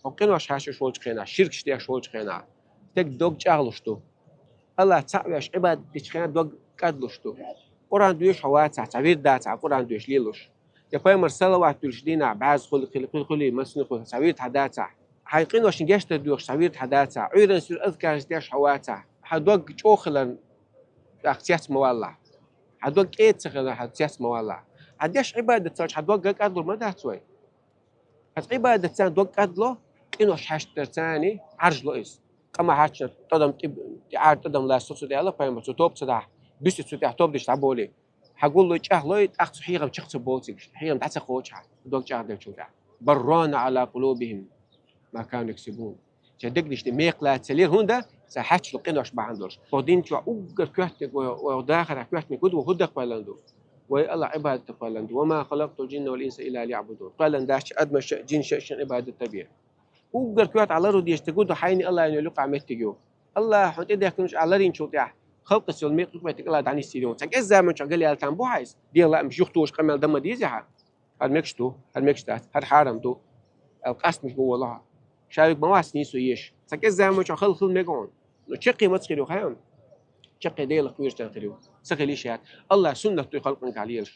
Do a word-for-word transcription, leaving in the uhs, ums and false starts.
Хьо къинош хьаьшаш волчу хенахь, ширкаш деш волчу хенахь, стеган дог чӀагӀлуш ду. Аллах цхьаъ веш Ӏибадат дечу хенахь дог кӀадлуш ду. Къуръан доьшуш хьо вацахь, цхьа вирд дацахь, Къуръан доьшуш лелуш. Я пайхамар салават дуьллуш дийнахь, бӀаьрса хуьлий, хуьлий, хуьлий, массане хуьлий, цхьа вирд хьан дацахь. Хьайн къиношна гечдар доьхуш цхьа вирд хьан дацахь. Ӏуьйранна суьра азкараш деш хьо вацахь. Хьан дог чӀогӀа хиларна, тӀаккха цец ма валлахь. Хьан дог кӀеда ца хиларна, хьан цец ма валлахь. Хьан деш Ӏибадат ца хилча, хьан дог кӀадлур ма дац вай. Аса Ӏибадатца дог кӀадло, къинош хьаштдарца Ӏаржло иза. Къа ма хьаьччина тӀадам тӀе-, тӀе Ӏар тӀадам лаьцна цу тӀе аьлла пайхамар, цу тоба ца дахь, буьсти цу тӀехь тоба деш дӀаболий. Хьан гулло чӀагӀлой, тӀаккха цу хьехам чекх ца болу цига, хьехам дӀа ца кхочу хьан, дог чӀагӀделлачул тӀаьхьа. Баррана Ӏала къулубихим ма кану яксибун. Шайн дегнашна мекха лаьцна ца лира, хӀунда? Сан хьаьччалу къинош бахьана долуш. Хьо дин чохь уггар коьртаниг вай, вай дахарехь коьртаниг хӀун ду, хӀун дан кхоьллина ду? Вай Аллах Ӏибадат дан кхоьллина ду. Ва ма халакътул жинна вал инса илла лиягӀбудун. Кхоьллина дац шен адамаш а, жинаш а шен Ӏибадат дан бен. Уггар коьрта Ӏа ларо дезаш дерг хӀун ду, хьайна Аллахьна йолу юкъахь меттиг ю. Аллах хьуна тӀедехкинчу Ӏа ларйинчул тӀаьхьа, халкъаца йолу мекх-, мекх меттиг Аллах дӀанисйийр ю. Цхьа кӀезза муьлхха галъяьлла там бу хьайса, дегӀан лаамаш юхатухуш къамел дан ма дезий хьан? ХӀара мегаш ду, хӀара мегаш дац, хӀара хьарам ду аьлла къастамаш бан волу хьо. Ша верг ма вац нийсо еш. Цхьа кӀезза муьлхха хала хила мега хьуна. Ну, чаккхе маца хир ю хаьий? Чаккхе Делах кхоьруш дан хир ю. Ца хила йиш яц. Аллах суннат ду халкъанга лелаш.